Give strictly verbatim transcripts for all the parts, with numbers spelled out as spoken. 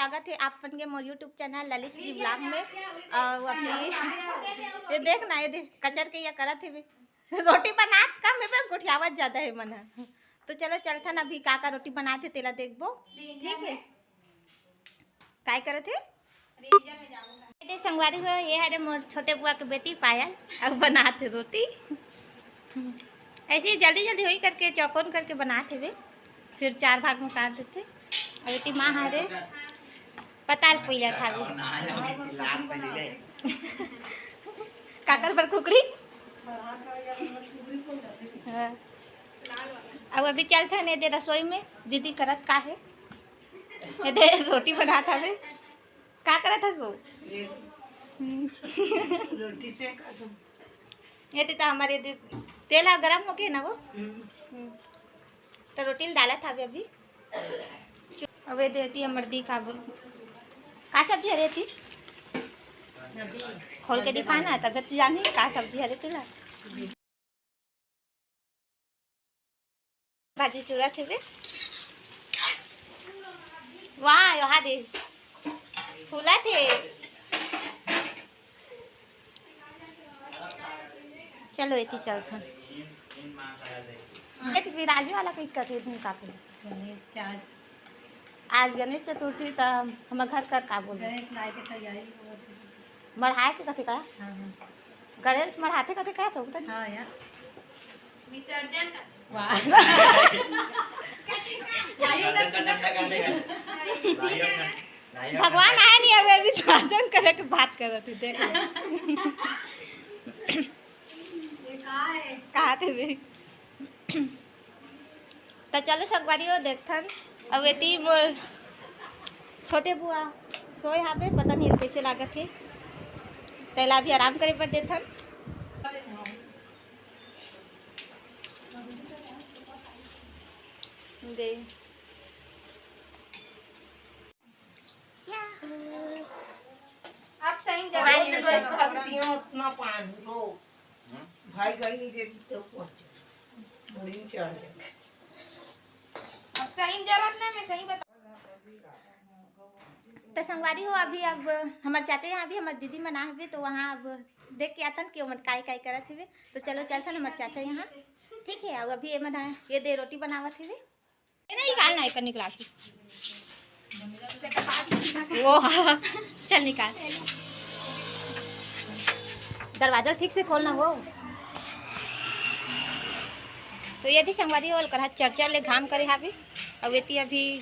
स्वागत हे आप मन के मोर YouTube channel Lalit ji blog में। अउ अभी ये देख ना, ये देख कचर के या करत हे बे। रोटी बनात कम हे बे, गोठियावत ज्यादा हे मन ह। तो चलो चलथन, अभी का का रोटी बनात हे तेला देखबो, ठीक हे? काय करत हे? ये संगवारी हो, ये हरे मोर छोटे बुआ के बेटी पायल, अब बनात हे रोटी। ऐसे ही जल्दी जल्दी होई करके चौकोन करके बनात हे बे, फिर चार भाग में काट देथे। अब एती माँ हरे पताल पुइया खावे। काकर बर कुकरी? हाँ। अब अभी चलथन ए दे रसोई में, दीदी करत का हे? ए दे रोटी बनात हवे। का करत हस वो? ये हम्म। रोटी से का तुम? ये तो हमारे दे-, तेल ह गरम हो गए ना वो? हम्म। हम्म। तो रोटी ल डालत हवे अभी। अब ये देती हमर दी का बोल। का सब्जी हरे थी? खोल के दिखा ना, तब तो जानी का सब्जी हरे तेला। भाजी चुरत हे बे। वाह, वाह दे। फूलत हे। चलो, एती चलथन। ये तो विराजी वाला कहीं कथे दिन का फूल। गणेश के आज। आज गणेश चतुर्थी, त हमर घर कर का बोल? गणेश लाए के तैयारी होत हे। मढ़ाए के कथे का? हाँ, हाँ। गणेश मढ़ाथे कथे का सब? हाँ यार। विसर्जन का। वाह। भगवान आए नहीं, अब विसर्जन करे के बात करत हे, देख ले। ये का है? कहा थे बे? त चलो संगवारी हो देखथन। अब एती मोर छोटे बुआ सोए हावे, पता नहीं कैसे लागत हे, तेला अभी आराम करे बर देथन। दे। आप सही में जवाब दे दो। उतना पानी रो। भाई गई नहीं देती तो पहुंच जाए। मुड़ी में चढ़ जाए। अब सही में जरूरत नहीं, मैं सही बता। तो संगवारी हो, अभी अब हमारे चाचा यहाँ, अभी हमारे दीदी मन आए हुए, तो वहाँ अब देख के आथन कि ओमन काय काय करत हुए। तो चलो चलथन हमारे चाचा यहाँ, ठीक है। अब अभी एमन आए, ये दे रोटी बनावत हुए। ये नहीं निकालना है, निकला के। वो, चल निकाल। दरवाजा ठीक से खोलना वो। तो ये थी संगवारी हो, ओकर हाथ चर्चा ले घाम करे हावे। अब ये थी अभी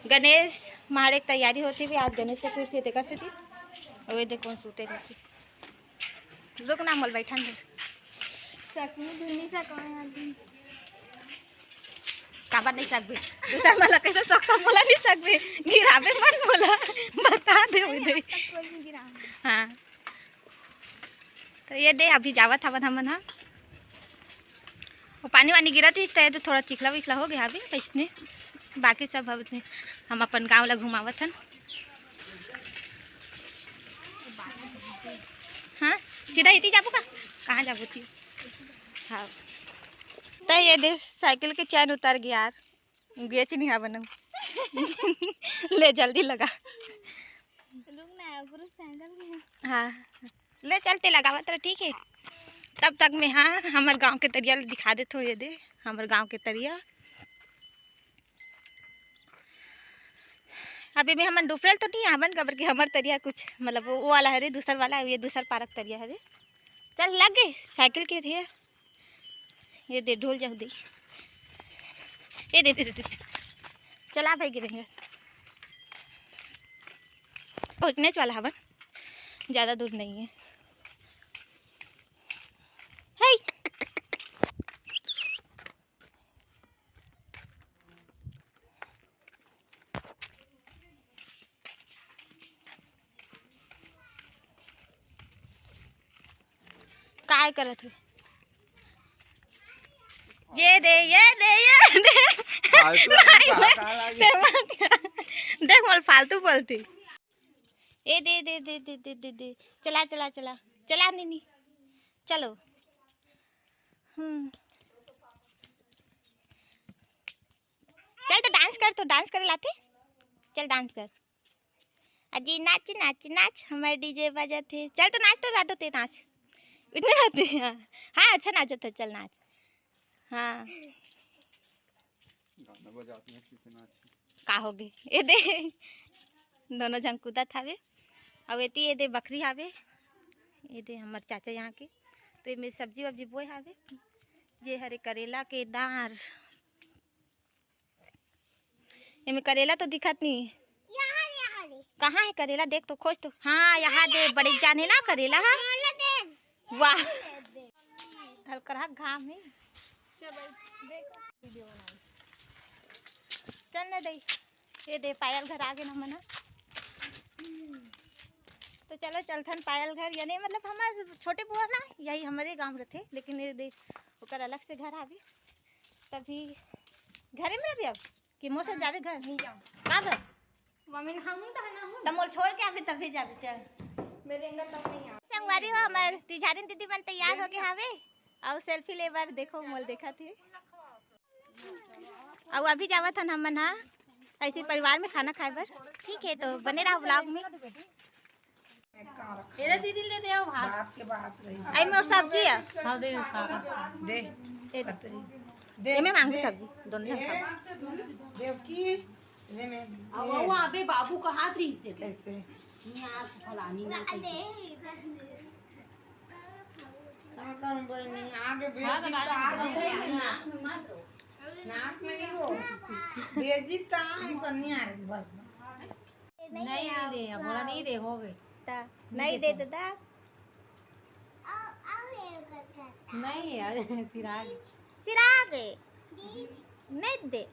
गणेश महाड़े के तैयारी होती भी, आज गणेश चतुर्थी है, तेकर सेती। अब ये देखो, कौन सूते रही। रुक ना, मोल बैठन दे। सकूं, धुन नहीं सकूं यार, धुन। काबर नहीं सकबे? दूसर मन ला कैसे सकता, मोला नहीं सकबे। गिराबे मत मोला, बता दे वो दे। कोई नहीं गिरा। हाँ। तो ये दे, अभी जावत हवन हमन हा। वो पानी वानी गिरत रहिस, त ये तो थोड़ा चिखला विखला हो गया अभी, कैसने। बाकी सब अब हम अपन गांव ला घुमावत हन। हाँ, सीधा इती जाबो का? कहाँ जाबो ती? हाँ। त ये दे, साइकिल के चैन उतर गया यार, बेच नहीं हा बनम। ले जल्दी लगा। रुक ना, गुरु साइकिल के। हाँ, ले चलते लगावत रह, ठीक है। तब तक मैं, हाँ, हमर गांव के तरिया ल दिखा देथो। ये दे, हमर गांव के तरिया। अभी में हमन डुफरेल तो नहीं आवन, काबर कि हमर तरिया कुछ मतलब वो, वो वाला हरे, दूसर वाला, ये दूसर पारक तरिया हरे। चल लग गए साइकिल के थे। ये दे ढोल जाऊ दे। ये दे, दे, दे, दे। चला भाई गिरेंगे। पहुँचने वाला हवन, ज़्यादा दूर नहीं है। हे। काय करत हे? ये दे, ये दे, ये दे। फालतू आदमी नहीं, कहाँ, नहीं। कहाँ लागे? ते मत कर। देख, मोल फालतू बोलती। ए दे, दे, दे। चला, चला, चला। चला, नीनी। चलो। हम्म। चल तो डांस कर, तो डांस करे लाथे। चल डांस कर। अजी नाच, नाच, नाच, हमर डीजे बजत हे। चल तो नाच तो, लाडो ते नाच। इतने रहते हैं। हाँ, अच्छा नाचत है, चल नाच। हाँ। गाना बजाती है, किसे नाच। का होगे? ए दे, दोनों झन कूदत हावे। अउ एती ए दे बकरी हावे। ए दे हमर चाचा यहाँ के। तो एमे सब्जी वब्जी बोए हावे। ये हरे करेला के डार। एमे करेला तो दिखत नहीं। यहाँ, यहाँ रे। कहाँ है करेला? देख तो, खोज तो। हाँ, यहाँ दे, बड़े जाने ना करेला, हाँ। करेला दे। वाह। हल्का घाम है। चल भाई, देख। वीडियो बनाई। चल ना दई। ये दे, पायल घर आ गे ना मना। तो चलो चलथन पायल घर, यानी मतलब हमार छोटे बुआ ना, यही हमारे गांव रहते, लेकिन ये दे, ओकर अलग से घर आवे। तभी घरे में रहबे अब कि मोर से जाबे घर? नहीं जाऊँ। का घर? मम्मी नहाऊँ तो नहाऊँ। त मोल छोड़ के आबे तभी जाबे, चल। मेरे अंदर तक नहीं आ। संगवारी हो, हमार तिझारिन दीदी मन तैयार होके हावे। अउ सेल्फी ले बर देखो, मोल देखत हे। अउ अभी जावत हन हमन हा ऐसे परिवार में खाना खाए बर। ठीक है, तो बने रहो व्लॉग में। एला दीदी ले दे, आओ भात। बात के बात रही। आई में और सब्जी है। हाँ, दे, खा, खा। दे, ए, पतरी। दे, एमे मांगू दे। सब्जी, दोनों झन खाओ। देवकी, ले में, अब वो अबे बाबू कहाँ रही से? कैसे? यहाँ फलानी नहीं कहीं। का करूं बहिनी, आगे भेज दी तो आगे भेज दी। नाक में नहीं हो। भेजी तो हम सन्नी आ रही, बस, बस। नहीं, नहीं दे, अब बोला नहीं दे, हो गए। ता, नहीं दे तो दा। नहीं यार, सिराग। सिराग। नहीं दे।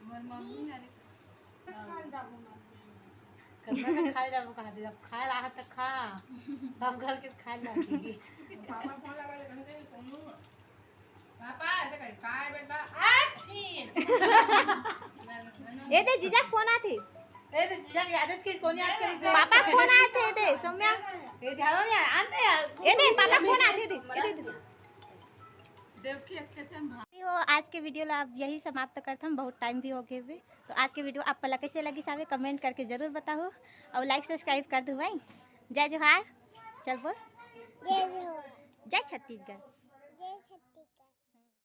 कतना तो खाए जाबो कहा दे, अब खाए ला त खा। सब घर के खाए ला दीदी। पापा फोन लगा ले, कहीं से सुनू। पापा, ऐसे कहे, "काय बेटा?" आ, छी। ए दे, जीजा फोन आथे। ए दे, जीजा के याद है कि कौन याद करी से? पापा फोन आथे, ए दे, सौम्या। ए, ध्यान नहीं आया, आनते यार। ए दे, पापा फोन आथे, ए दे, ए दे। देवकी एक के संग भाग। हो, आज के वीडियो ला अब यही समाप्त करथन, बहुत टाइम भी हो गए हुए। तो आज के वीडियो आप ला कैसे लगिस हावे, कमेंट करके जरूर बताओ और लाइक सब्सक्राइब कर दो भाई। जय जोहार, चल बोल। जय जोहार। जय छत्तीसगढ़।